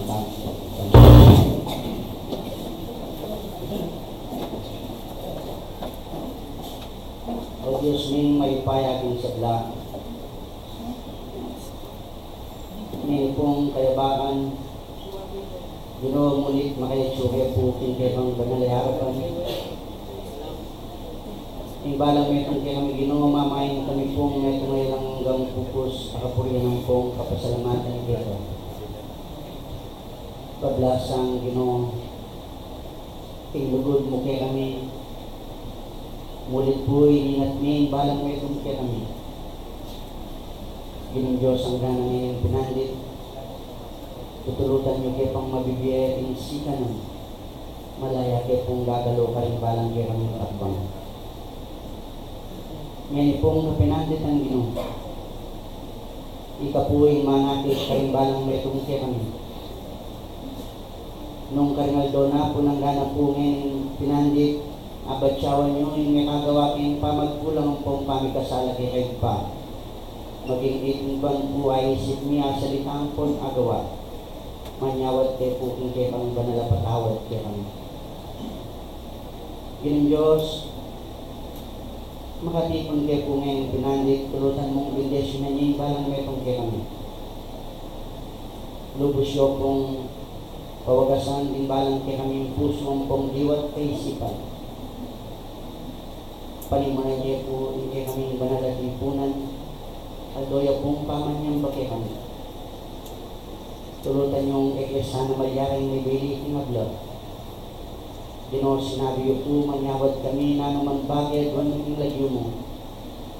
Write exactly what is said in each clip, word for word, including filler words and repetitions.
O Dios ming mayupaya king sabla, ngeni pung kayabakan, Ginu, mulit makayatsu ke pu king kekang banal a arapan. Ing balang metung kekami, Ginu, mamayan kami pung metung a alang anggang pupus a kapurian ampong kapasalamatan keka. Pablasang, Ginu, ing lugud mu kekami, mulit pu iningat mi ing balang metung kekami. Ginung Dios, anggang ngening pinandit, tutulutan yu ke pang mabibie ing sikanan. Malaya ke pung gagalu karing balang kekaming takbang. Ngeni pung kapinanditan, Ginu, ika pu ing manakit karing balang metung kekami. Nung karing aldo na pu, nung anggang na pu ngening pinandit, abatyawan yu ing mekagawa king pamagkulang ampong pamikasala keka Ibpa. Maging ing ban pu a isip mi, a salita ampon a gawa, manyawad ke pu king kekang banal a patawad kekami. Ginung Dios, makatipun ke pu ngening pinandit, tulutan mung bendisyunan ing balang metung kekami. Lubus yu pung pawagasan ing balang kekaming pusu ampong diwa at kaisipan. Panimunan ye pu ing kekaming banal a tipunan, aldo ya pung pamanyamba kekami. Tulutan yung e ke sana malyaring mibili king abla. Ginu, sinabi yu pu, manyawad kami nanu mang bage aduan king lagyu mu.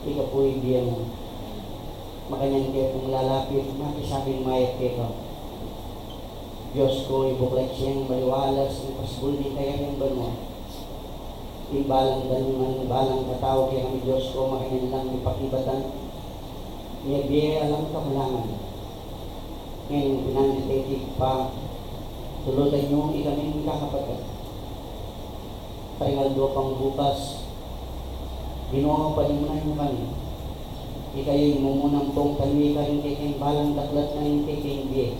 Ika pu ing bie mu. Makanyan ke pung lalapit, makisabing mayap keka. Dios ku, ibuklat yang maliwalas ing pasbul ning kayarian banua. Ing balang danungan, balang katau kekami, Dios ku, makanyan lang ipakibatan ing bie alang kamalangan. Ngening pinandit, Ibpa, tulutan yu ikaming kakapatad. Karing aldo pang bukas, Ginu, panimunan yu kami. Ika yu ing mumuna ampong tanui karing kekeng balang daklat na ning kekeng bie,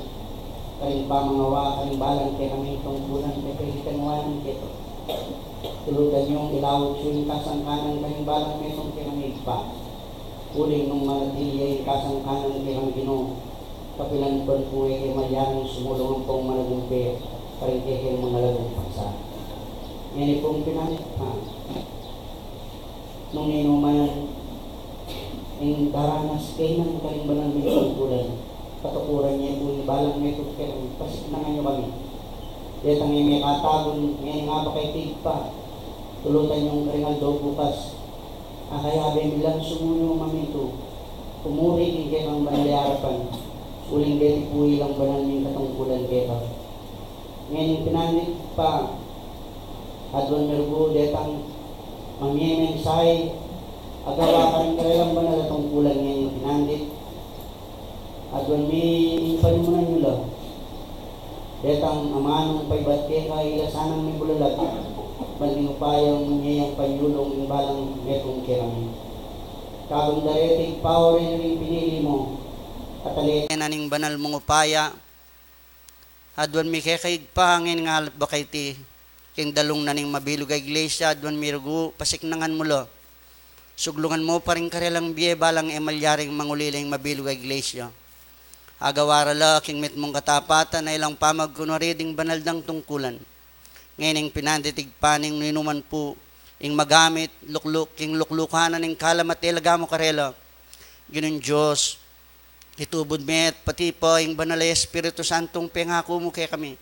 karing pamangawa karing balang kekaming tungkulan pepekitang wanan keka. Tulutan yung ilaut yu ing kasangkanan karing balang metung kekami, Ibpa. Uling nung manatili ya ing kasangkanan kekami, Ginu, kapilan pun pu e ke malyaring sumulung ampong managumpe karing kekeng mangalagumpe sa. Ngeni pung pinandit, ha, nung ninuman ing daranas kekami karing banal ming tungkulan, patukuran ye pu ing balang metung kekami, pasiknangan yu kami. Detang e mekatagun ngening abak a iti, Ibpa, tulutan yung karing aldo bukas, a kayabe mi lang sumunu mamintu, pumuri king kekang banal a arapan, uling deti pu ilang banal ming katungkulan keka. Ngening pinandit, Ibpa, aduan mi rugu detang mamie mensahe a gawa karing karelang banal a tungkulan ngening pinandit. Aduan mi ing panimunan yu la. Detang amanung paibat keka, ila sanang mibulalag, ban king upayang mamie yang panyulung ing balang metung kekami. Kagun dareti, Ibpa, o reni ring pinili mu, at alete na ning banal mung upaya, aduan mi keka Ibpa ngening abak a iti, king dalung na ning mabilug a iglesia, aduan mi rugu, pasiknangan mu la. Suglungan mu pa ring karelang bie balang e malyaring mangulila ing mabilug a iglesia. Agawa ra la king mitmung katapatan a ilang pamagkunwari ding banal dang tungkulan. Ngening pinandit, Ibpa, ning ninuman pu ing magamit, lukluk, king luklukan na ning kalam a telaga mu karela. Ginung Dios, itubud me at patipa ing banal a Espiritu Santung pengaku mu kekami.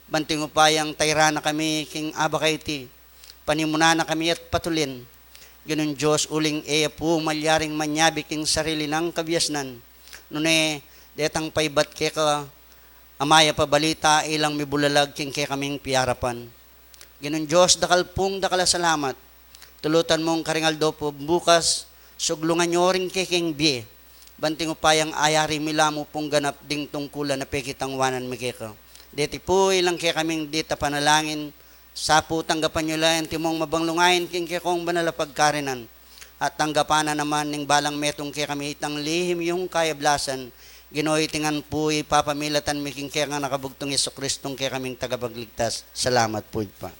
Ban king upayang tairan na kami king abak a iti, panimunan na kami at patulin. Ginung Dios, uling e ya pu malyaring manyabi king sarili nang kabiasnan, nune detang paibat keka a mayap a balita ilang mibulalag king kekaming piarapan. Ginung Dios, dakal pung dakal a salamat. Tulutan mung karing aldo pu bukas, suglungan yu ring kekeng bie. Ban king upayang ayari mi la mu pung ganap ding tungkulan a pekitang wanan mi keka. Deti pu ilang kekaming dita panalangin, sa pu tanggapan yu la antimong mabanglung ain king kekong banal a pagkarenan. At tanggapan na naman ning balang metung kekami itang lihim yung kayablasan, Ginu, iti ngan pu ipapamilatan mi king kekang anak a bugtung Jesucristo, ing kekaming tagapagligtas. Salamat pu, Ibpa.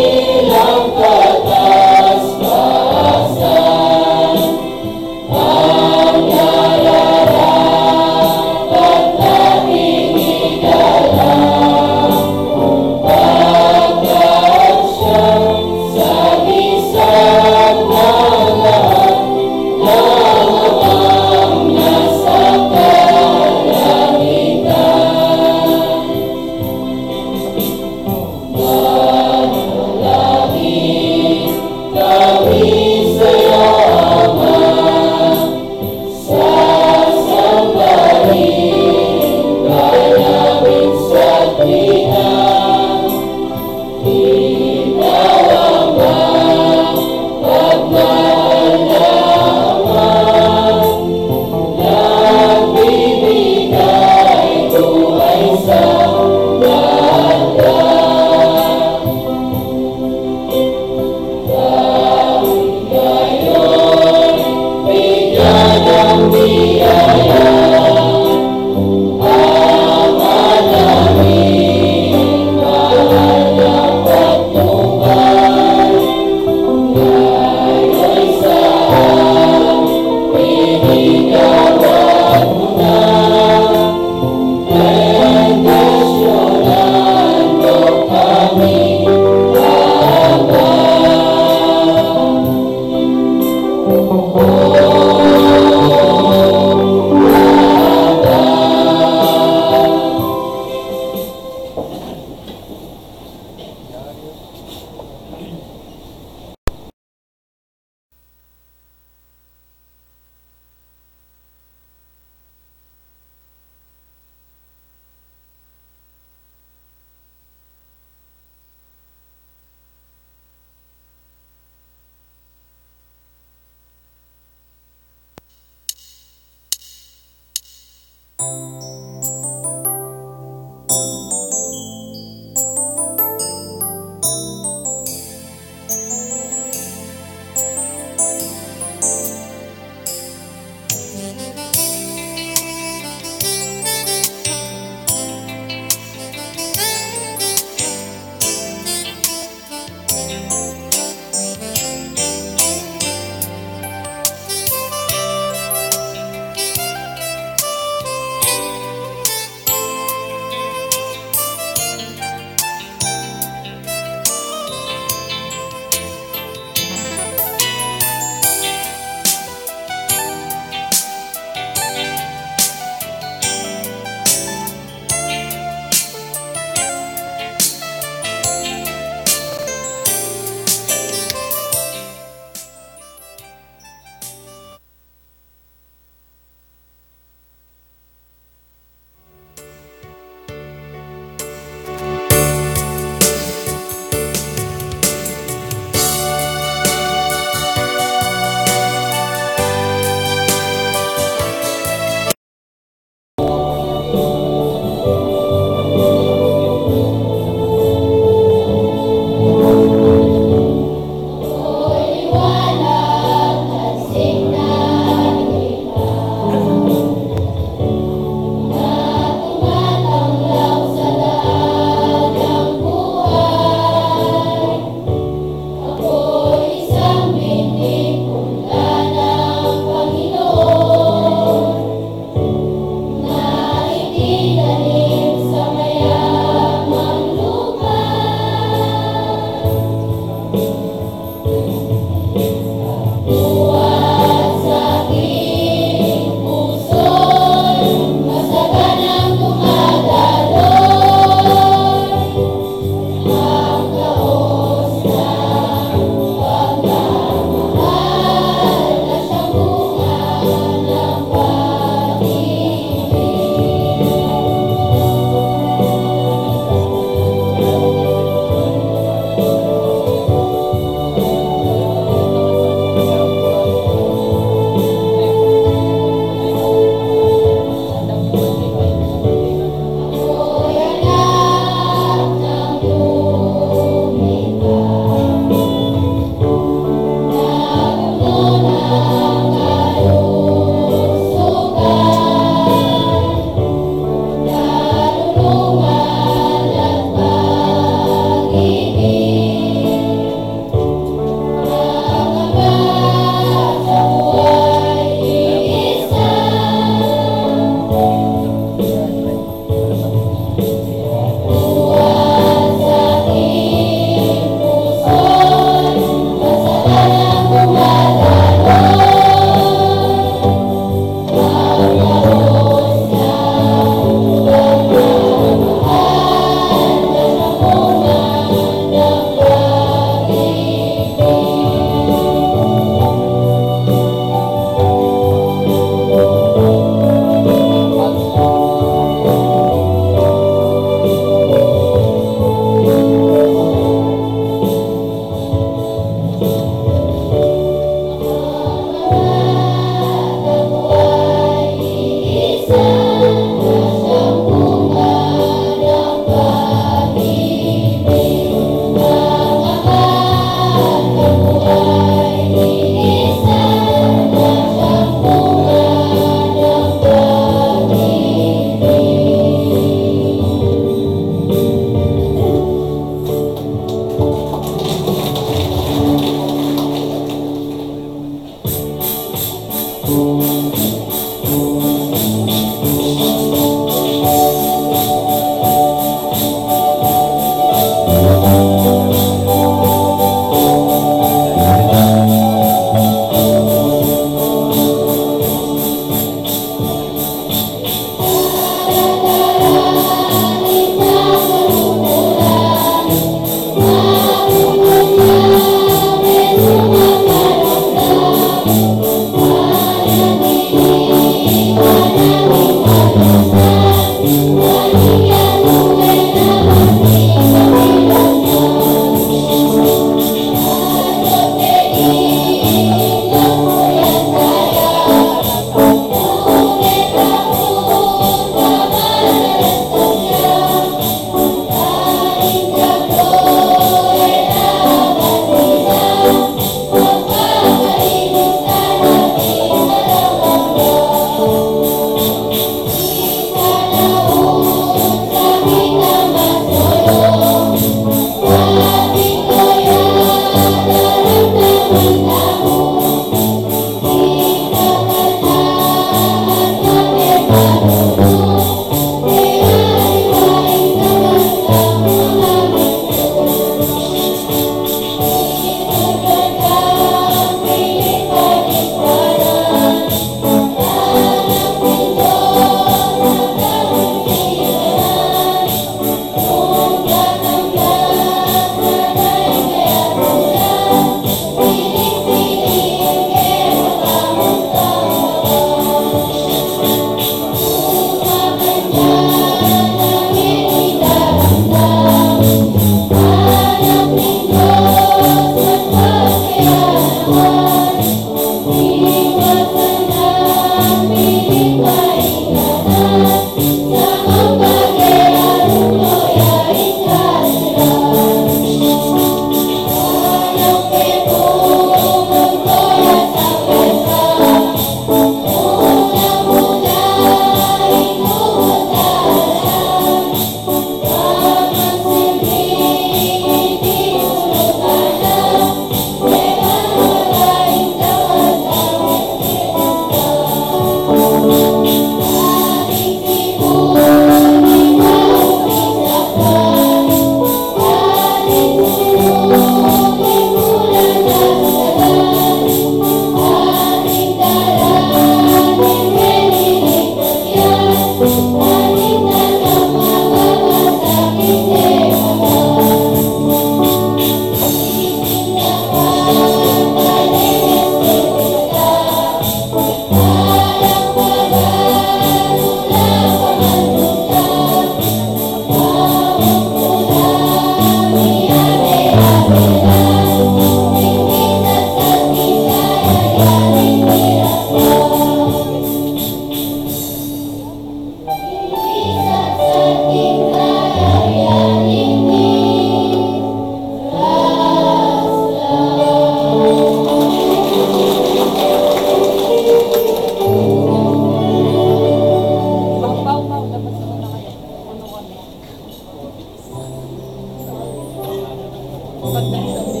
Magandang gabi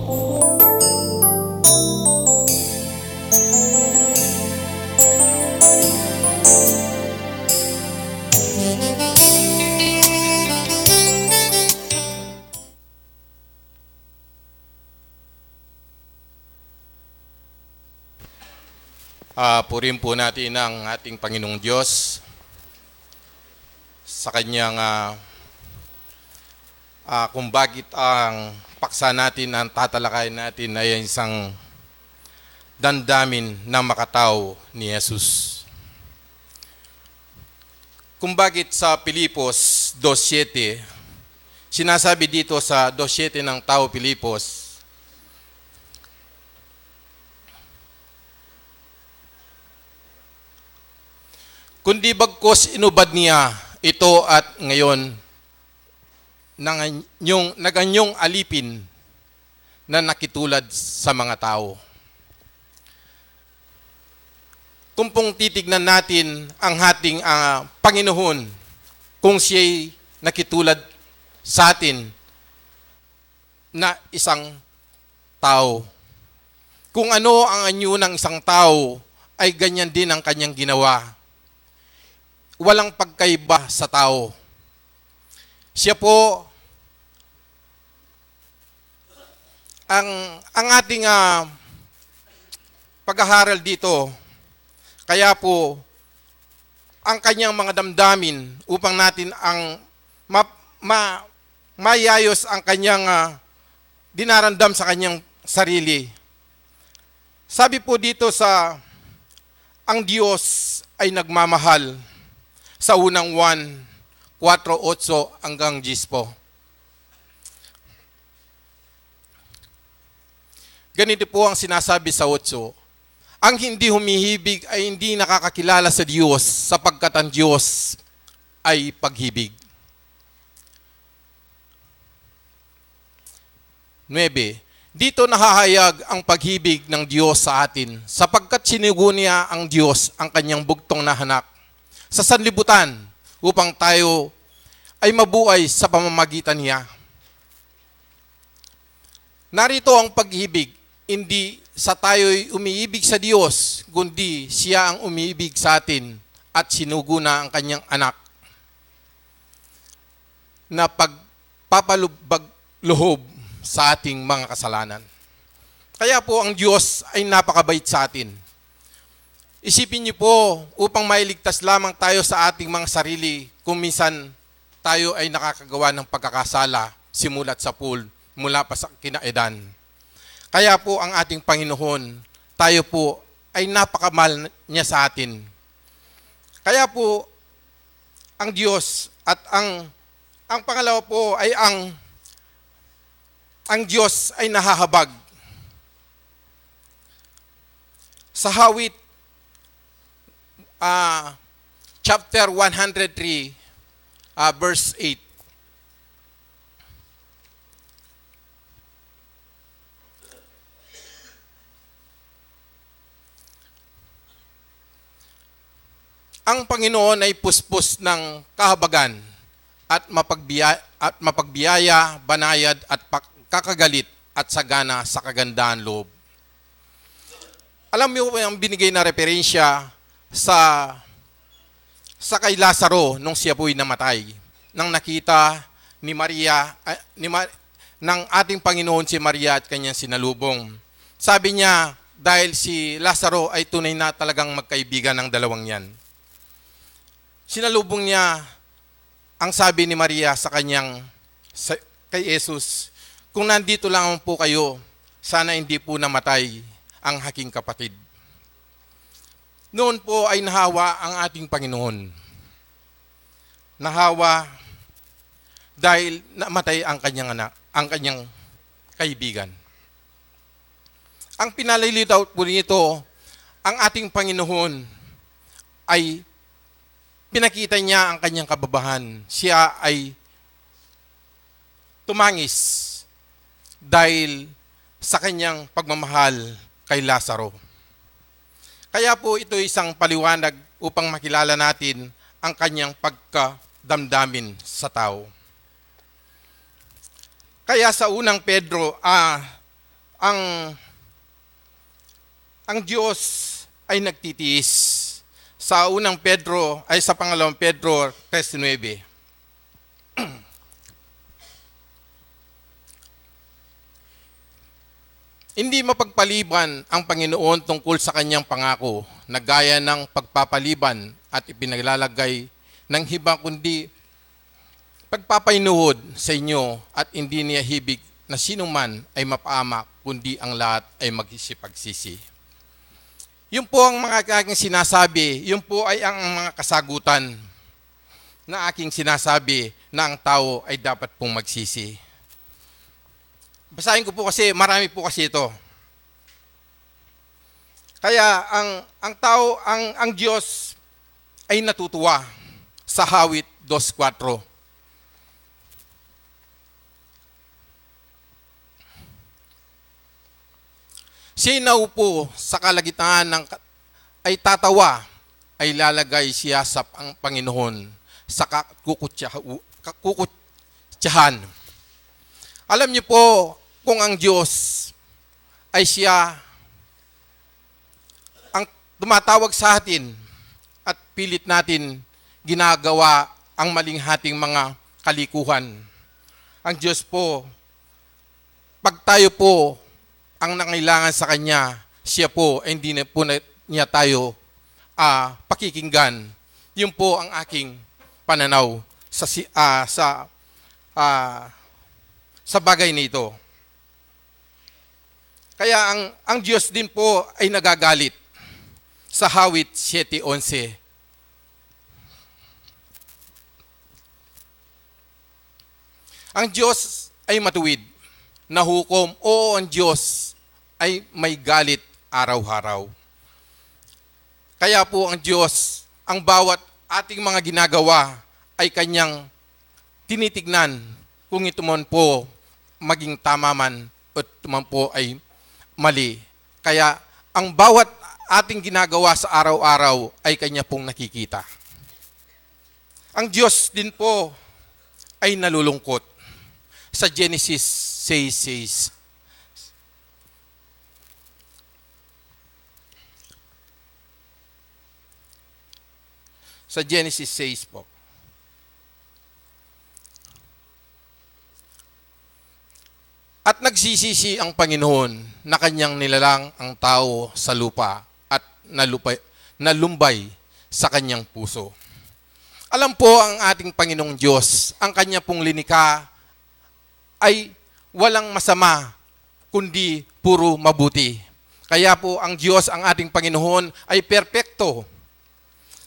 po. Ah, purihin po natin ang ating Panginoong Diyos sa kanyang, ah, ah, kung bakit ang paksa natin, ang tatalakayin natin ay isang damdamin ng makatao ni Jesus. Kung bakit sa Filipos dos siete, sinasabi dito sa dos siete ng tao Filipos, "Kundi bagkus inubad niya ito at ngayon, nang anyong, naganyong alipin na nakitulad sa mga tao." Kung pong titignan natin ang ating, ah, Panginoon, kung siya'y nakitulad sa atin na isang tao. Kung ano ang anyo ng isang tao, ay ganyan din ang kanyang ginawa. Walang pagkaiba sa tao. Siya po, ang, ang ating, ah, paghaharal dito, kaya po, ang kanyang mga damdamin upang natin ang ma-, ma-, maiayos ang kanyang, ah, dinaramdam sa kanyang sarili. Sabi po dito sa, ang Diyos ay nagmamahal, sa unang Juan kwatro otso hanggang diyes po. Ganito po ang sinasabi sa otso, "Ang hindi humihibig ay hindi nakakakilala sa Diyos, sapagkat ang Diyos ay pag-ibig." Nuebe, dito nahahayag ang pag-ibig ng Diyos sa atin, sapagkat sinugo niya ang Diyos ang kanyang bugtong na anak sa sanlibutan upang tayo ay mabuhay sa pamamagitan niya. Narito ang pag-ibig, hindi sa tayo'y umiibig sa Diyos, kundi siya ang umiibig sa atin at sinugo na ang kanyang anak na pagpapalubag loob sa ating mga kasalanan. Kaya po ang Diyos ay napakabait sa atin. Isipin niyo po, upang mailigtas lamang tayo sa ating mga sarili, kung minsan tayo ay nakakagawa ng pagkakasala, simulat sa pul-, mula pa sa kinaedan. Kaya po ang ating Panginoon, tayo po ay napakamahal niya sa atin. Kaya po, ang Diyos at ang, ang pangalawa po ay ang, ang Diyos ay nahahabag. Sa Hawit, ah, chapter one hundred three, ah, verse eight. Ang Panginoon ay puspos ng kahabagan at mapagbiya-, at mapagbiyaya, banayad at pak-, kakagalit at sagana sa kagandahan loob. Alam niyo po yung binigay na referensya sa, sa kay Lazaro nung siya po'y namatay, nang nakita ni Maria, ah, ni Ma-, ng ating Panginoon si Maria at kanyang sinalubong. Sabi niya, dahil si Lazaro ay tunay na talagang magkaibigan ng dalawang yan. Sinalubong niya ang sabi ni Maria sa kanyang, sa, kay Jesus, "Kung nandito lamang po kayo, sana hindi po namatay ang aking kapatid." Noon po ay nahawa ang ating Panginoon. Nahawa dahil namatay ang kanyang anak, ang kanyang kaibigan. Ang pinalilitaw po nito, ang ating Panginoon ay pinakita niya ang kanyang kababahan. Siya ay tumangis dahil sa kanyang pagmamahal kay Lazaro. Kaya po ito isang paliwanag upang makilala natin ang kanyang pagkadamdamin sa tao. Kaya sa unang Pedro, ah, ang, ang Diyos ay nagtitiis. Sa unang Pedro, ay sa pangalawang Pedro tres nuebe. Hindi mapagpaliban ang Panginoon tungkol sa kanyang pangako na gaya ng pagpapaliban at ipinaglalagay ng iba, kundi pagpapainuhod sa inyo, at hindi niya hibig na sino man ay mapahamak, kundi ang lahat ay magsipagsisi. Yun po ang mga aking sinasabi, yun po ay ang mga kasagutan na aking sinasabi na ang tao ay dapat pong magsisi. Basahin ko po kasi, marami po kasi ito. Kaya ang, ang tao, ang, ang Diyos ay natutuwa sa Hawit dos kuwatro. Siya'y naupo sa kalagitnaan ng ka-, ay tatawa, ay lalagay siya sa pang-, Panginoon sa kakukutsahu-, kakukutsahan. Alam niyo po kung ang Diyos ay siya ang tumatawag sa atin at pilit natin ginagawa ang maling ating mga kalikuhan. Ang Diyos po, pag tayo po ang nangailangan sa Kanya, siya po, eh, hindi na po na, niya tayo, ah, pakikinggan. Yun po ang aking pananaw sa si-, ah, sa, ah, sa bagay na ito. Kaya ang, ang Diyos din po ay nagagalit sa Hawit siyete onse. Ang Diyos ay matuwid na hukom. Oo, ang Diyos ay may galit araw-araw. Kaya po ang Diyos, ang bawat ating mga ginagawa ay kanyang tinitignan kung ito man po maging tama man o ito man po ay mali. Kaya ang bawat ating ginagawa sa araw-araw ay kanya pong nakikita. Ang Diyos din po ay nalulungkot. Sa Genesis sais sais. Sa Genesis sais po. At nagsisisi ang Panginoon na kanyang nilalang ang tao sa lupa at nalupa-, nalumbay sa kanyang puso. Alam po ang ating Panginoong Diyos, ang kanya pong linikha ay walang masama, kundi puro mabuti. Kaya po ang Diyos, ang ating Panginoon, ay perpekto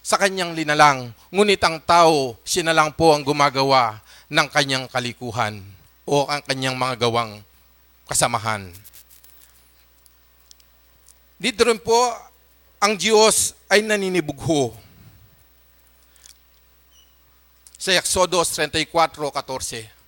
sa kanyang linalang. Ngunit ang tao, siya na lang po ang gumagawa ng kanyang kalikuhan o ang kanyang mga gawang kasamahan. Dito rin po, ang Diyos ay naninibugho. Sa Exodo treinta y cuatro catorce.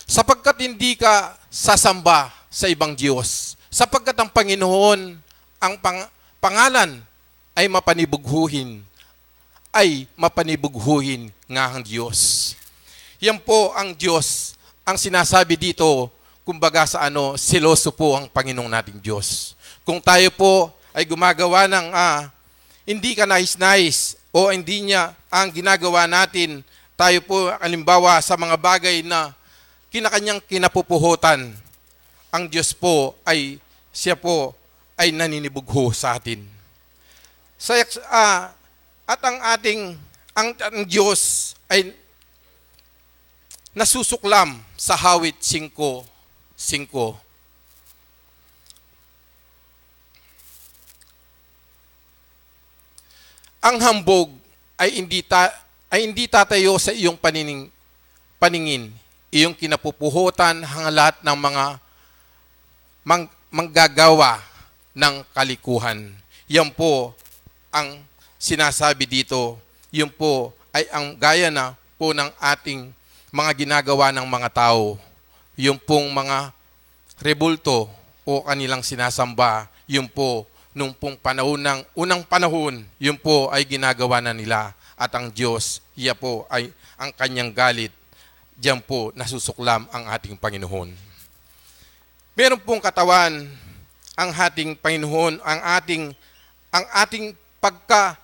Sapagkat hindi ka sasamba sa ibang diyos, sapagkat ang Panginoon, ang pang-, pangalan ay mapanibughuhin, ay mapanibughuhin ngahang Diyos. Yan po ang Diyos, ang sinasabi dito, kumbaga sa ano, seloso po ang Panginoong nating Diyos. Kung tayo po ay gumagawa ng, ah, hindi kanais-nais o hindi niya ang ginagawa natin, tayo po, halimbawa, sa mga bagay na kinakanyang kinapupuhutan, ang Diyos po ay, siya po ay naninibugho sa atin. Sa, ah, at ang ating, ang, ang Diyos ay nasusuklam sa Hawit singko singko. Ang hambog ay hindi ta-, ay hindi tatayo sa iyong panining-, paningin, iyong kinapupuhutan ang lahat ng mga mang-, manggagawa ng kalikuhan. Yan po ang sinasabi dito. Yun po ay ang gaya na po ng ating mga ginagawa ng mga tao. Yung pong mga rebulto o kanilang sinasamba, yun po nung pung panahon ng unang panahon, yun po ay ginagawa na nila. At ang Diyos, iya po ay ang kanyang galit. Diyan po nasusuklam ang ating Panginoon. Meron pong katawan ang ating Panginoon, ang ating, ang ating pagka,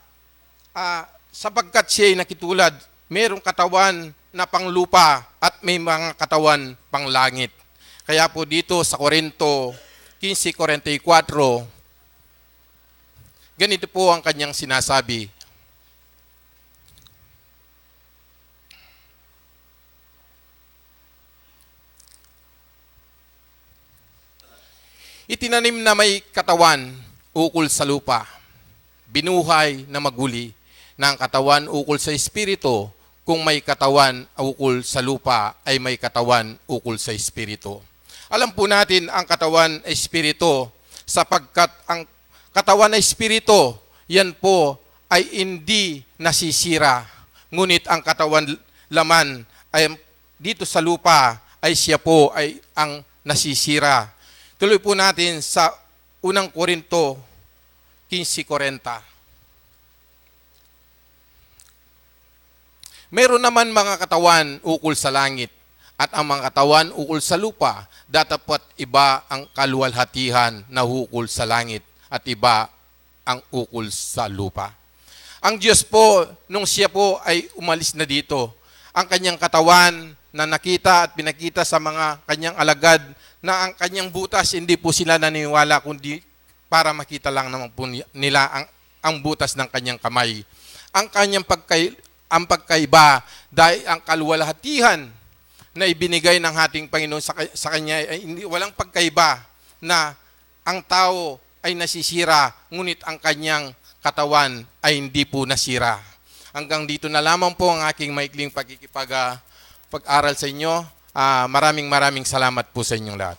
ah, sapagkat siya'y nakitulad, merong katawan na panglupa at may mga katawan panglangit. Kaya po dito sa Korinto quince, Korinto kuwatro, ganito po ang kanyang sinasabi. Itinanim na may katawan ukol sa lupa, binuhay na maguli na ang katawan ukol sa espiritu, kung may katawan ukol sa lupa ay may katawan ukol sa espiritu. Alam po natin ang katawan ay espiritu, sapagkat ang katawan ay espiritu, yan po ay hindi nasisira. Ngunit ang katawan laman ay dito sa lupa ay siya po ay ang nasisira. Tuloy po natin sa unang Korinto quince kuwarenta. Meron naman mga katawan ukol sa langit, at ang mga katawan ukol sa lupa, datapwat iba ang kaluwalhatihan na ukol sa langit, at iba ang ukol sa lupa. Ang Diyos po, nung siya po ay umalis na dito, ang kanyang katawan na nakita at pinakita sa mga kanyang alagad na ang kanyang butas, hindi po sila naniniwala, kundi para makita lang naman po ni-, nila ang, ang butas ng kanyang kamay. Ang kanyang pagkay-, ang pagkaiba, dahil ang kaluwalhatihan na ibinigay ng ating Panginoon sa, sa kanya ay hindi, walang pagkaiba na ang tao ay nasisira, ngunit ang kanyang katawan ay hindi po nasira. Hanggang dito na lamang po ang aking maikling pagkikipag-, ah, pag-aral sa inyo. Ah, maraming, maraming salamat po sa inyong lahat.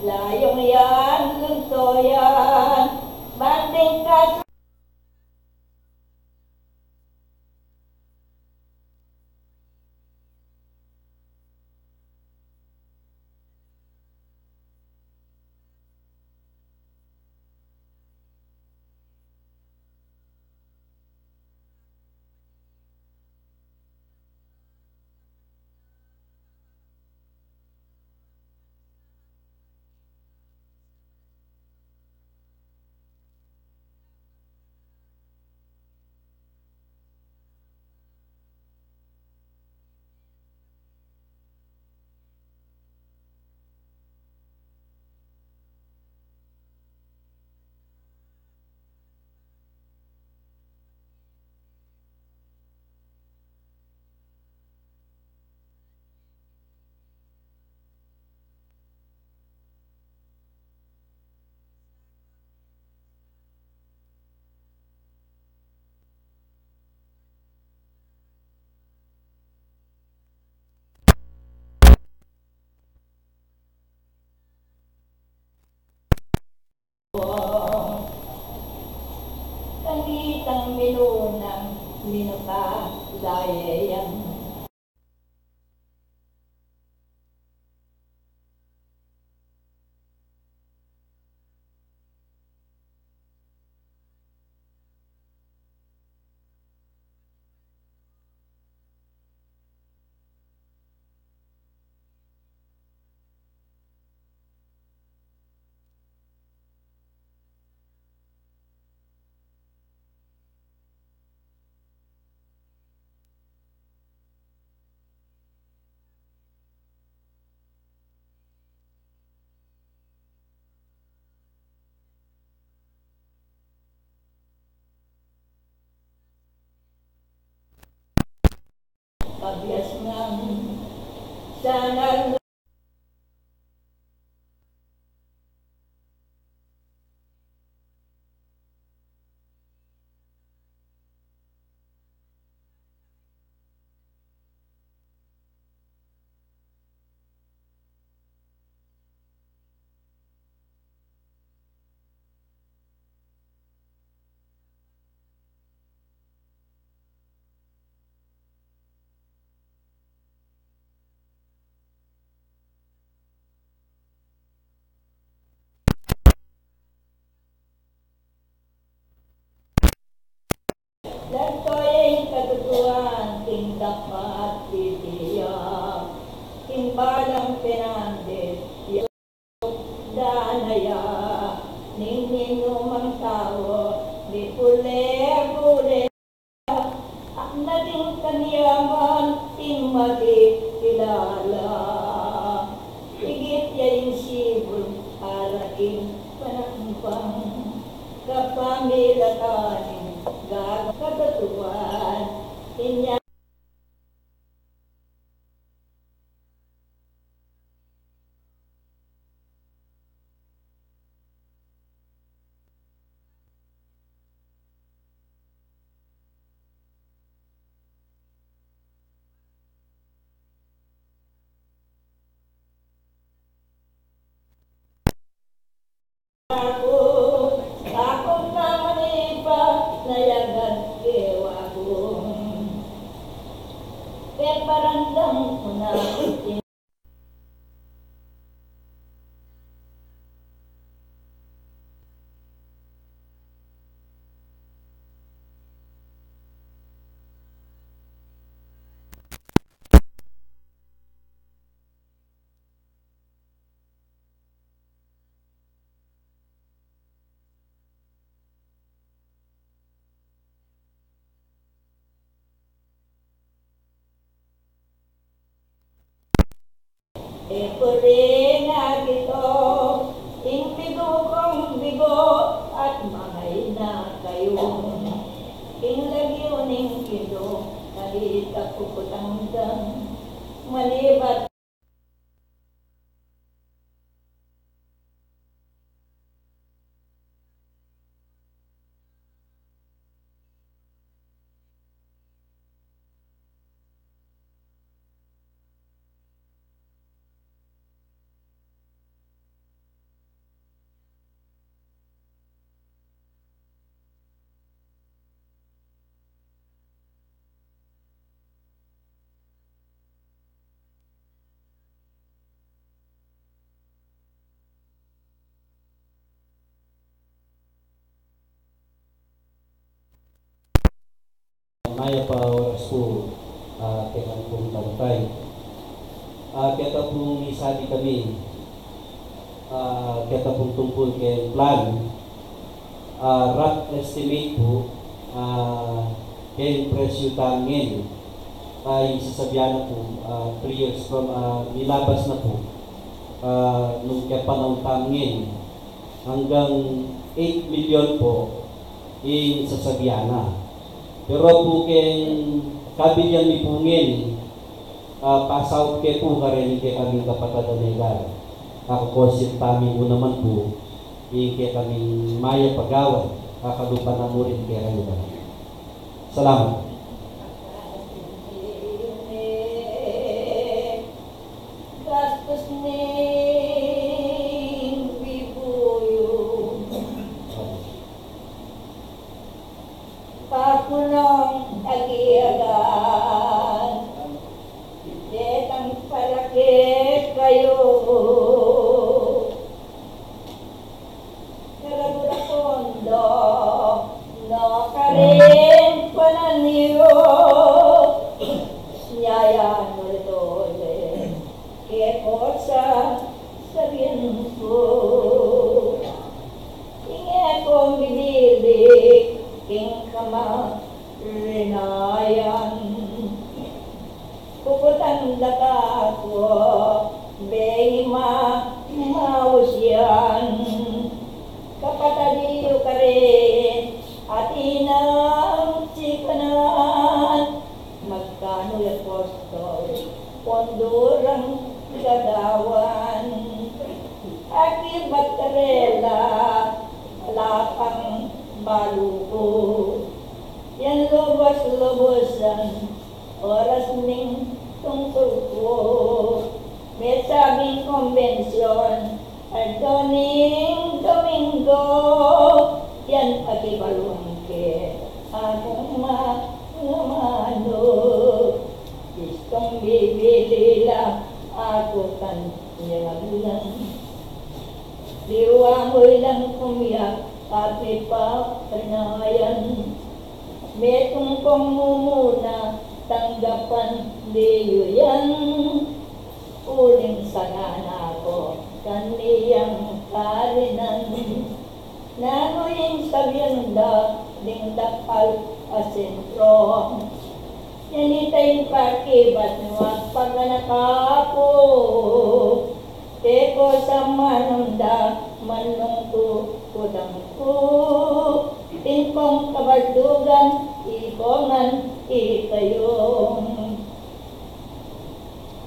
Layong yan, lunto yan, banding kas- Kanditang minunang minupalaya yang Kabias nang sanal. Datoy ing katutuan, king tapat titiyak, king balang Fernandez, dana ya, ning ninumang tau, di pule-pule, at naging kanyaman, ing makikilala, igit ya ing sibul, para king panambang, kapamilatan ning gaga katutuan, inya Aku, aku naman ipa, nayagan kewa ku. Peparamdam ku na. E puli na kito, ing bigo kung bigo at mangay na kayu. Ing lagyu ning kilo, nalita ku kutangdang, malibat. Mayap a oras pu, ah, kekami pung bantay. Ah, keta pung misabi kami, ah, keta pung tungkul keng plan, ah, rough estimate pu, ah, keng presyu tamu ngeni, ah, ing sasabian na pu, ah, three years from, ah, milabas na pu, ah, nung kepanaun tamu ngeni, anggang eight million pu ing sasabian na. Pero pu keng kabilyan mi pu ngeni, ah, pasaut ke pu kareng kekaming kapatad a Negar. Ako, kosit tamu mu naman pu ing kekaming mayap a gawan, kakalupa na mu rin kekayu. Salamat. Gastus ning bibuyu. Pakunong agiagan, detang palake kayu. Karagura pondo, no karin panan yu. Nyayan ulit-ulit ke kosa sabian ku. Ing e kong bibilik king kamarinayan. Kukutan da ka ku, bengi ma, maus yan. Kapatad yu karin, atin nang sikanan. Magkanu ya apostol, pondo rang gagawan. Akibat karela, ala pang balu ku. Yan lubus-lubusan, oras ning tungkul ku. Mesabing kombensyon, Anto ning Domingo, yan pakibaluan ke, akung ma, mangananu. Gustong bibili la, aku kan ya bilang. Liwa mu ilang kumyak, tapi pa panayan. Metung kong mumuna, tanggapan de yu yan. Uling sagana ku, kaniyang karinan. Nanu ing sabian da ding dapal a sentro? Yan ita ing pakibat nu, agpaganaka ku. Te ko sa manunda, manung ku, kutang ku. Tin kong kabaldugan, ikongan, ikayung.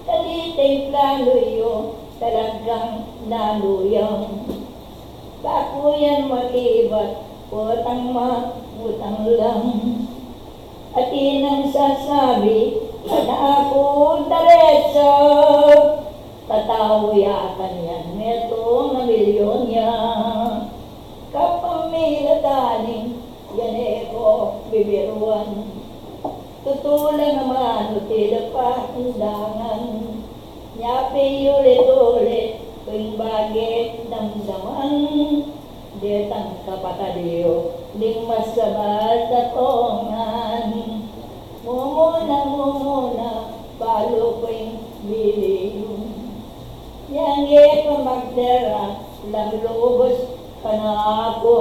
Kadi ting planu yu, talagang nanu yang. Baku yan makibat, utang ma, utang lang. Atin nang sasabi, kanaku diretso. Katau ya kanyan, metung a milyon ya. Kapamilatan ning yan e ko bibiruan. Tutu la naman, utila pa undangan. Nya pin ulit-ulit, king bage damdaman. Detang kapatad yu, ding masabal tatongan. Mumuna, mumuna, balu ku ing bili yu. Yang e ka magdara, lang lubus kanaku.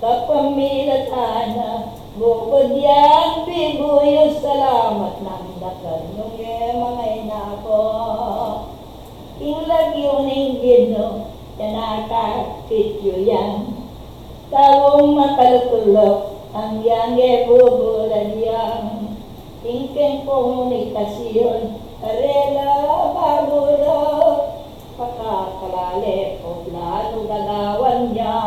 Kapamilatan na, bukut yang bibuyu, salamat nang dakal nung e mangaina ku. Ing lagyu ning Ginu, yan akakit yu yan. Taung makalukluk, ang yang e bubulad yang. Ing keng komunikasyun, karela balu la. Pakakalale, pobladu gagawan ya.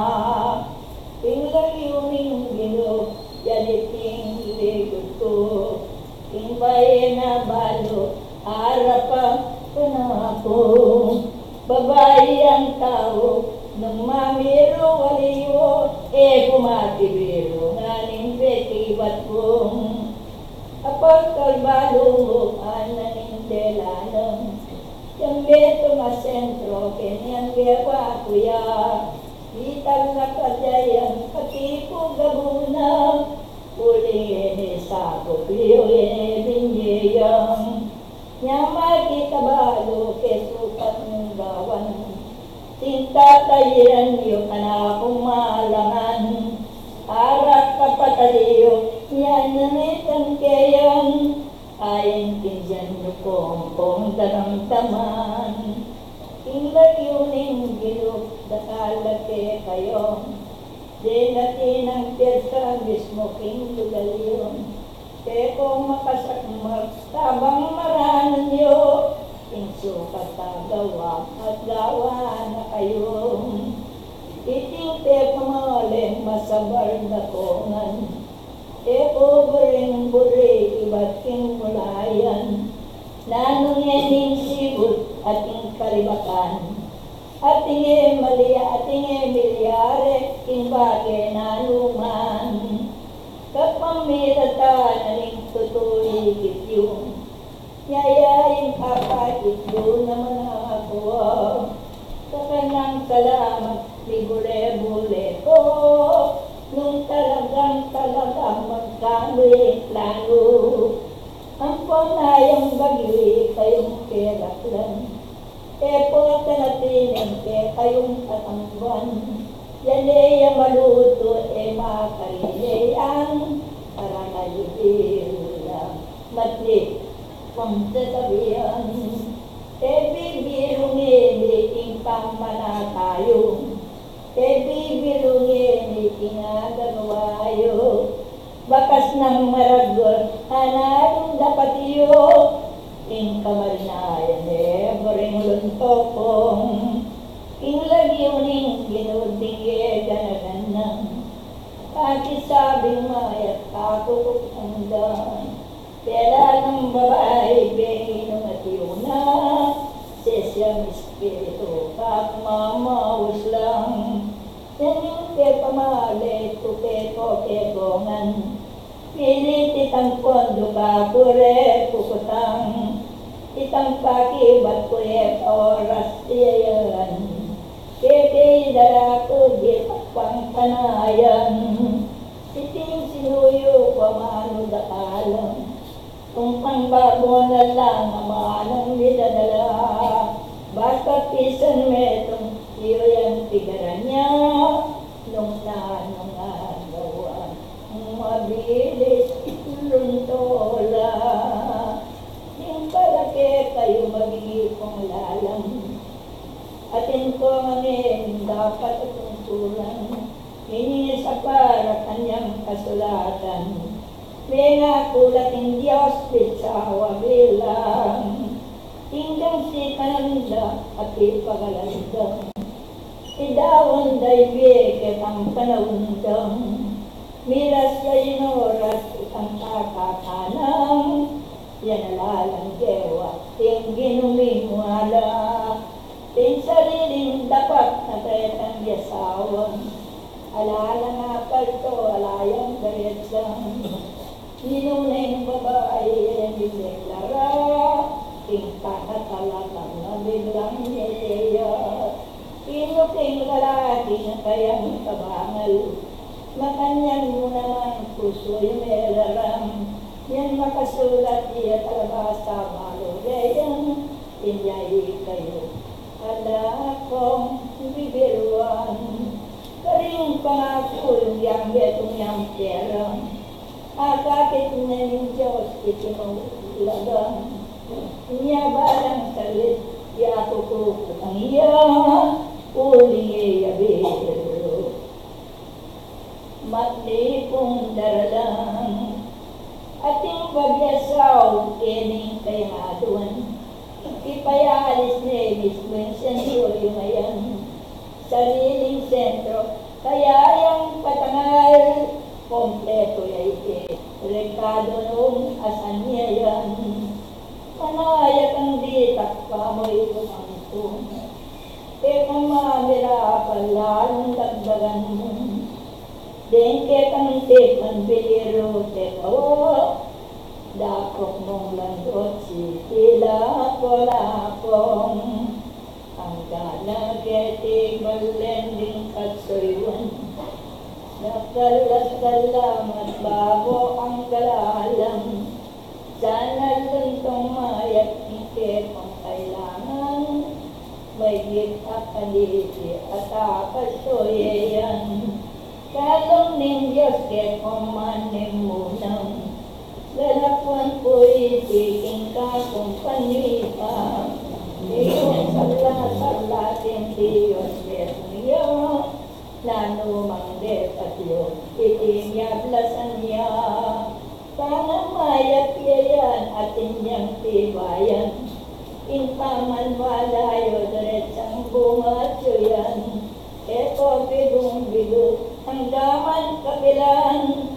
Ing lagyu ning Ginu, yan iting likut ku. Ing bayu na balu, arap a kanaku. Babai yang tau, nung mamiru aliwo, e ku makibiru, nganing pekibat kung. Apostol balu, ana ning delanung. Yang betung a sentro, kening gewa ku ya. Ital na kadayan, pati ku gabuna. Uling e ne sagup yu, e ne binye yang. Nya makita balu ke sukat ning gawan. Ing tatairan yu kanaku malangan. Arak kapatad yu, nya namitan ke yang. Aintindian yu kung, kung daramdaman. Ing lagyu ning Ginu dakal la kekayu. Deng atin nang piyagka mismu king lugal yu. Kekong makasakmak, tabang maranan yu. Ing sukat a gawa at gawa na kayu. Iting pepamale masabal dakungan. E ku buring-buri ibat king mulayan, nanu ngening sibut ating kalibakan, ating e malia, ating e milyari, king bage nanu man. Kapamilatan na ning tutu ikit yu, Nya ya ing kapatid ku naman aku, kakanang salamat mibule-bule ku, nung talagang talagang magkanuit lalu. Ampon na yang bagyu kayung keraklan, e pu atin atin kekayung katamban, yan e ya malutu e makarine yang, para kayu bilang matli. Pung sasabian, e bibiru ngeni ing pamanatayu, e bibiru ngeni ing agagawa yu, bakas nang maragul, anadung dapat yu, ing kamarinayan e buring luntukung, ing lagyu ning Ginu ding e gana-ganang, pakisabing mayap kaku kung tanggan. Pela nang babai, bengi nung ati una, sesya mi espiritu, kapamamaus lang. Yan ing pepamale ku keko kekongan. Pilit itang pondo kaku re kukutang. Itang pakibat ku e pa oras iyayan. Keke idala ku di pagpangkanayan. Iting sinuyu ku amanu dakalan, tumpang babo na lang amanung midadala. Basta pisan metung yu yang pigaran ya, nung nanung agawan, mabilis luntu la. Ing palake kayu magigipung lalam, atin ku ngeni dapat atungkulan. Ini sa para kanyang kasulatan. Mengaku la king Dios, pisawa bilang, tinggang sikanan da at ipagalandang. Idawan da ibie ketang panaundang. Miras la ing oras itang kakatanang. Yan alalang gewa ing Ginu ming wala. Ing sariling dapat na ketang yasawan. Ala lang apalto, ala yang galit lang. Ninu neng babai yang dideklara, ing panatalagang na biglang nileyat. Inu king lalaki na kayang kabangal, makanyan mu naman pusu yu melaram. Yan makasulat ya talabasa balu reyang. Inya ikayu, ala kung bibiruan, karing pangaku yang betung yang pera. Akakit ne ning Dios iti maulagang. Inya balang salit ya kukutang ya, uling e ya biru. Matli kung daralan, ating pagyasaw kening kayang aduan. Ipayalis ne mismu ing sentro yu ngayan. Sariling sentro, kaya yang patangal, kompleto ya iti rekadu nung asan ya yan. Manaya kang ditak pamu iku angkung. Kekang mamirapal lalung dagdagan mu. Deng kekang tipan biliru keka o. Dapuk mung langgut siti lapu-lapung. Angga na keti balen ding kasuyuan. Dakal-dakal a magbago ang kalalang, sana luntong mayap ing kekong kailangan. Mayap a kalili at apat o yeyan. Kalung ning Dios kekong manimunang, lalakwan ku iti king kakumpanian. Ing sala-sala ning Dios kekong ya, nanu mang depat yu, iti ing yablasan ya. Pangamayap ya yan, atin yang tibayan. Ing pamanwala yu, diretsang bunga yu yan. E ko bilung-bilu, anggaman kapilan,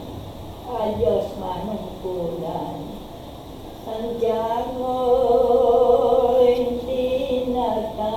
a Dios manungkulan. Santiago, ing tinata.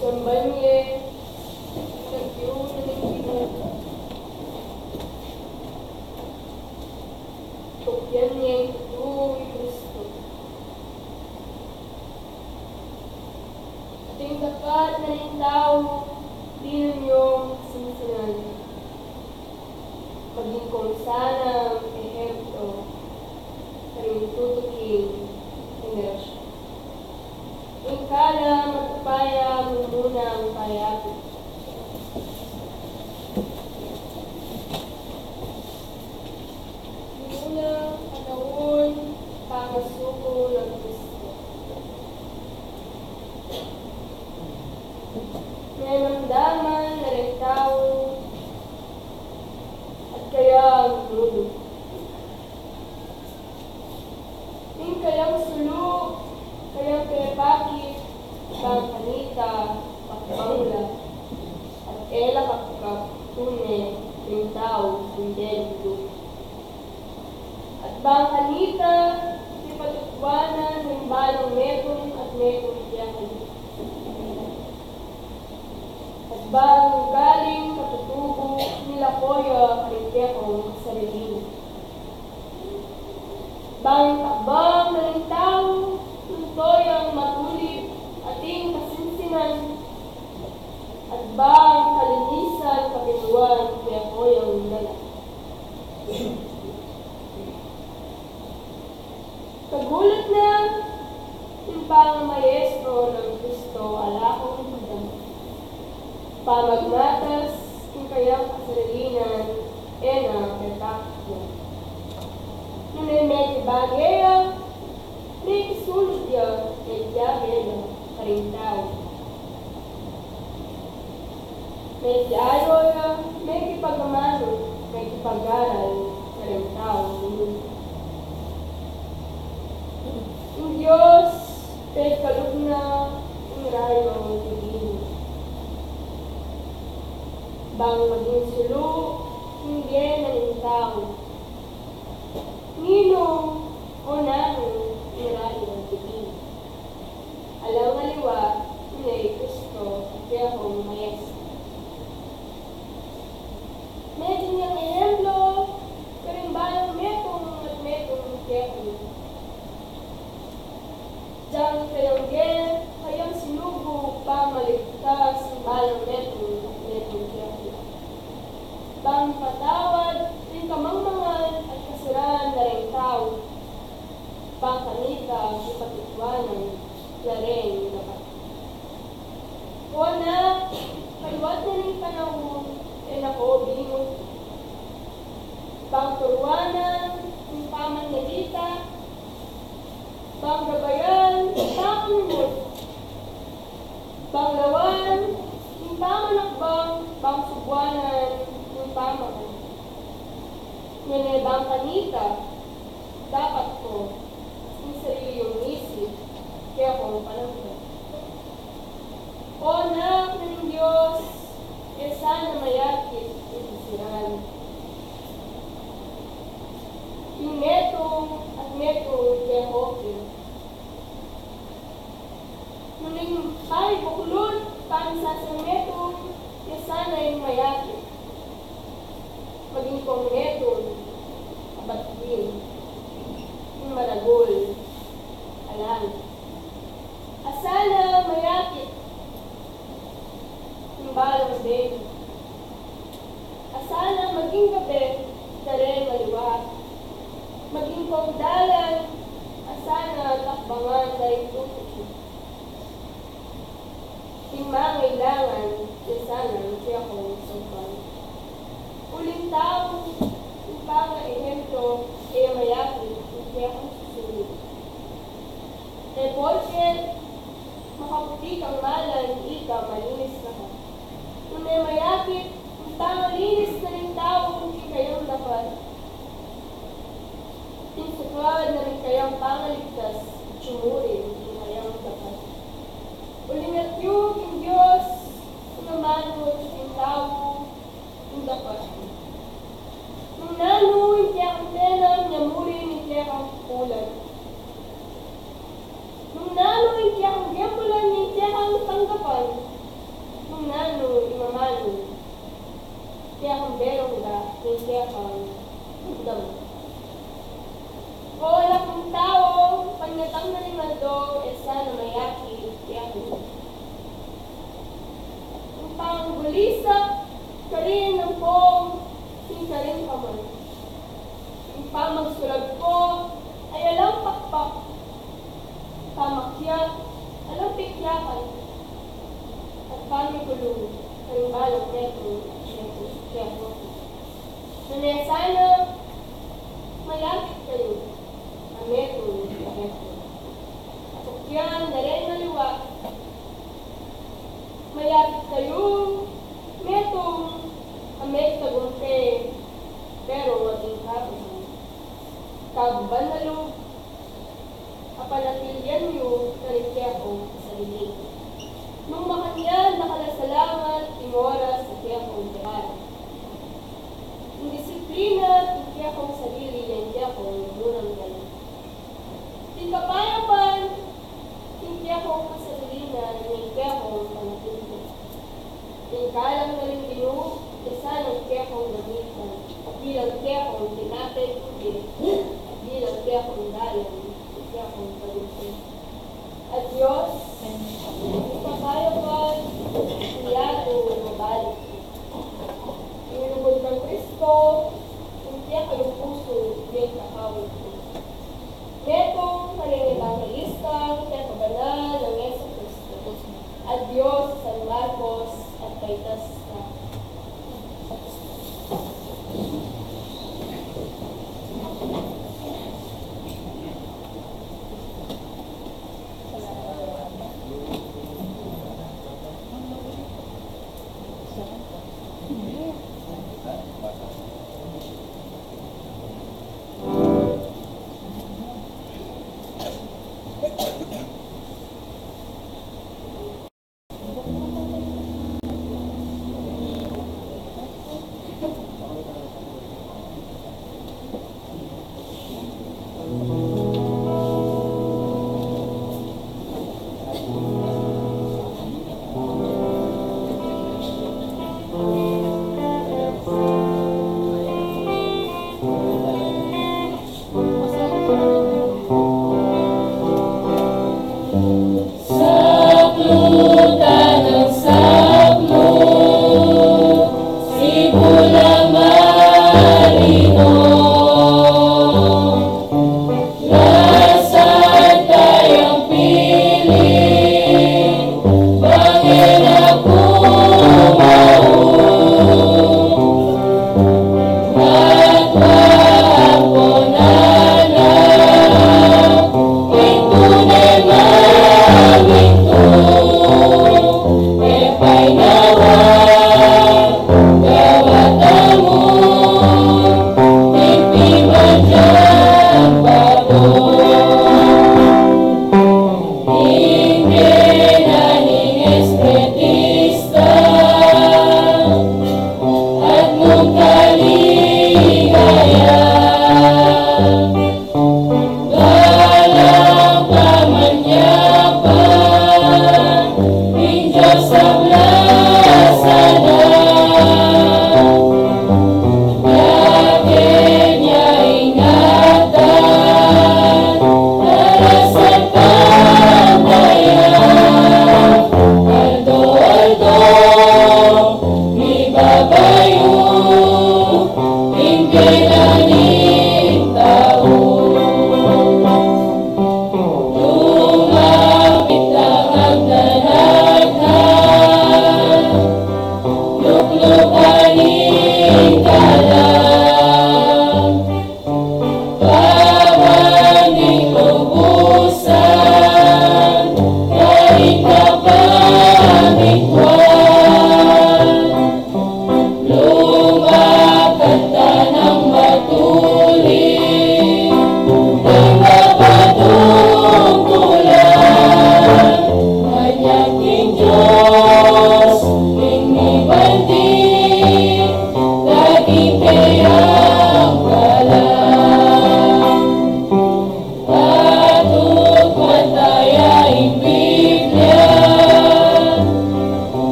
Samban ye ing atiu ning Ginu. Tukyan ye ing tutu i Kristo. Ating dapat na ning tau, dinan yo sinsinan. Maging kung sana ehemplo karing tutuking henerasyon. Ing kalam at upaya, mumunang payapit. Ing unang panaun, pangasuku nang Kristo. Memang daman na ring tau at kayang nulu. Ing kayang sulu, kayang pepakit, bang kanita, pakbang la, at e la kapkap tune ring tau king delu. At bang kanita, kipatutuanan ring balang metung at metung kekayung. At bang ugaling katutubu, nilako ya karing kekong kasarili. Bang tabang na ring tau, tunto yang matulid, ating kasinsinan, at bang kalinisan, kapinuan, kekong lalam. Kagulat na ing pangamaestro nang Kristo, ala kong pagdam. Pamagmatas king kayang kasarilinan, e na pepakit. Nune mekibage ya, mekisulud ya, mekiage ya karing tau. Mekiayo ya, mekipag-amanu, mekipag-aral karing tau. Ing Dios, pekkalub na ing rayo divino. Bang maging sulu ing bie na ning tau, ninu o nanu ing rayo divino? Alang aliwa, nune i Kristo, a kekong Maestro. Meging yang ehemplo karing balang metung at metung kekong. Dang kayang ge, kayang sinubu, pamaligtas ing balang metung at metung kekong. Bang patawad ring kamangmangan at kasiraan na ring tau, bang kanita, kipatutuanan na ring dapat. O na, kaliwat na ning panaun, e na ko bingut. Bang turuanan ing pamanalita, Bang gabayan, bang minut, bang lawan, ing pamanakbang, bang subuanan, ing pamakan. Ngeni bang kanita, dapat ko, ing sarili yung isip, kaya kong panangga. O Anak ning Dios, e sana mayakit ing kasiran. Ing metung at metung kaya ko. Nune ing pamibuklud, pamisasametung, e sana ing mayakit. Maging kong metung, abat din, ing maragul a langit. A sana mayakit ing balang beni. A sana maging gabe, dareng aliwa. Maging kong dalan, a sana takbangan da ing tutuki. Ing mangailangan, e sana ing kekong sangkan. Uling tau, ing pangaehemplo, e mayakit ing kekong susunid. E porke makaputi kang malan, ika malinis na ka. Nune mayakit ing pangalinis na ning tau king kayang dapat, ing sukat na ning kayang pangaligtas, itsu mu rin ing kayang dapat. Uling atyu king Dios, ing amanu king tau, ing dapat. Nung nanu ing kekang tenam, nya mu rin ing kekang pupulan. Nung nanu ing kekang gembulan, ing kekang tanggapan. Nung nanu ing amanu, kekang berong da, ing kekang damu. O anak ning tau, panyatang na ning aldo, e sana mayakit keku. Ing panggulisak, karin ampong, ing karin paman. Ing pamagsulag ko, ay alang pakpak. Pamakyat, alang pikyakan. At pamikulung, karin balang metung, metung, metung. Nune sana mayakit kayu, a metung keku. Apuk yan, dareng aliwa. Mayakit kayu, metung, a megtagumpe, pero ating kabusan. Kabuban na lub, a panatilian yu na ring kekong sarili. Nung makanyan, dakal a salamat ing oras a kekong tiparan. Ing disiplina king kekong sarili, ing kekong murang dalan. Ing kapayapan king kekong kasarilinan, ing kekong panatilian. Ing kalam na ning Ginu, e sana kekong gamitan bilang kekong tinapay, kundi bilang kekong dalan, kekong tagumpay. A Dios, ing kapayapan, ing yatu mabalik. Ing lugud nang Kristo, ing kekayung pusu, ing kakawit. Metung karing Evangelista, ing pekabanal nang Jesucristo. A Dios, San Marcos, at kaitas na.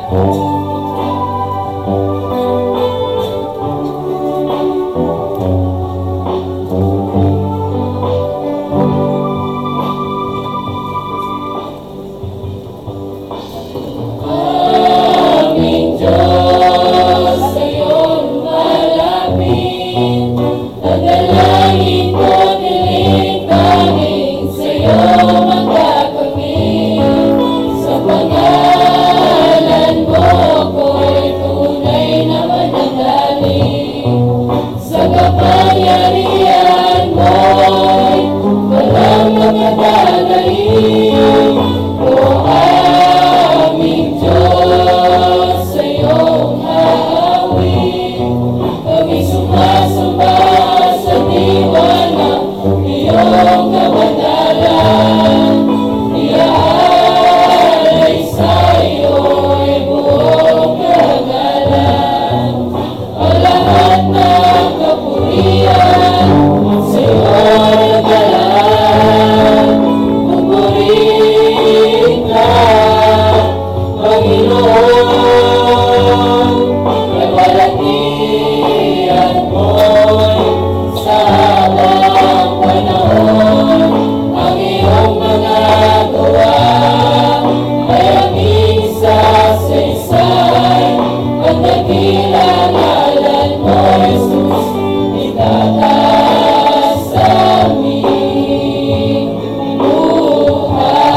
Aming Diyos, sa'yo lumalapit, ang dalangin ko, diling tanging sa'yo magkakamit. Sa pangalan mo ako'y tunay na mananali. Sa kapangyarihan mo'y walang makakalayo. O aming Diyos, sa'yo umaawit. Kami sumasamba sa diwa ng iyong kabanalan. Iaalay sa'yo'y buong karangalan. Ang lahat ng kapurian sa'yo na galang. Pupurihin ka, Panginoon, at balatian mo'y sa habang panahon. Ang iyong mga gawa ay aming sasaysay. Ang dakilang ngalan mo, Jesus, itataas sa aming buhay.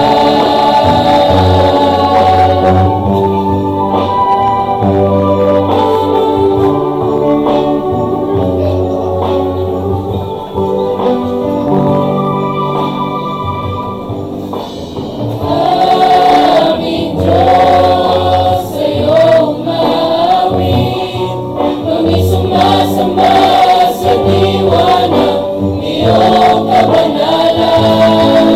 Aming Diyos, sa'yo umaawit. Kami sumasamba sa diwa ng iyong kabanalan.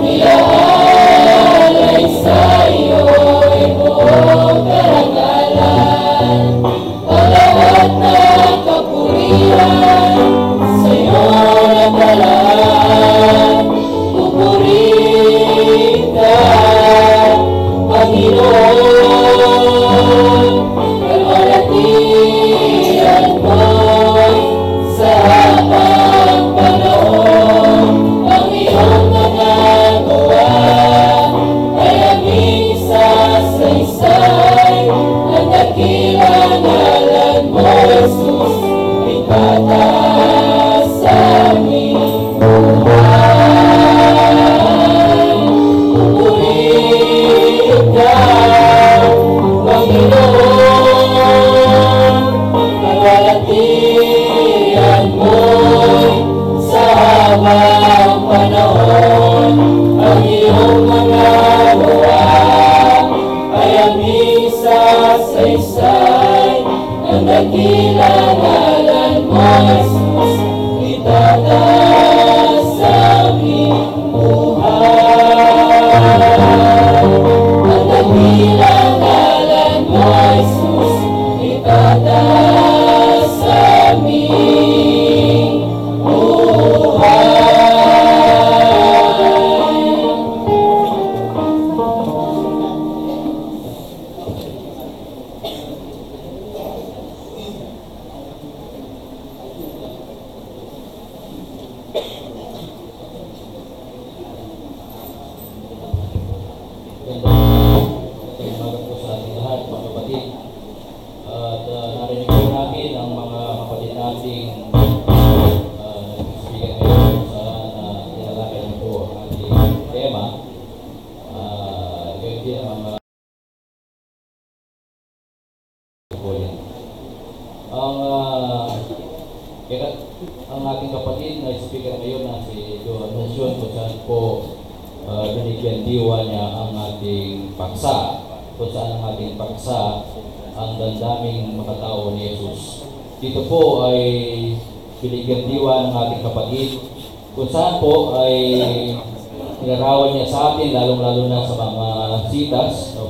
Iaalay sa'yo'y buong karangalan. Ang lahat ng kapurian sa'yo na galang. Pupurihin ka, Panginoon. Kalwalhatian mo sa habang panahon. Ang iyong mga gawa ay aming sasaysay. Ang dakilang ngalan mo, Jesus, itataas sa aming buhay. Pupurihin ka, Panginoon. Kalwalhatian mo'y sa habang panahon. Ang iyong mga gawa ay aming sasaysay. Ang dakilang ngalan mo, Jesus, itataas sa aming buhay. Ang dakilang ngalan mo, Jesus, itataas sa aming buhay. Magandang umaga po sa ating lahat, mga kapatid. At, ah, narinig po natin ang mga kapatid nating, ah, nag-speaker ngayon kung saan, ah, tinalakay niyo po ang ating tema. Ah, gayon din ang mga Ang, ah, kaya, ang ating kapatid na speaker ngayon na si Joe Anuncion, kung saan po, ah, binigyan diwa niya ang ating paksa, kung saan ang ating paksa, ang damdaming makatao ni Jesus. Dito po ay binigyan diwa ng ating kapatid kung saan po ay nilarawan niya sa atin, lalong-lalo na sa mga sitas, sa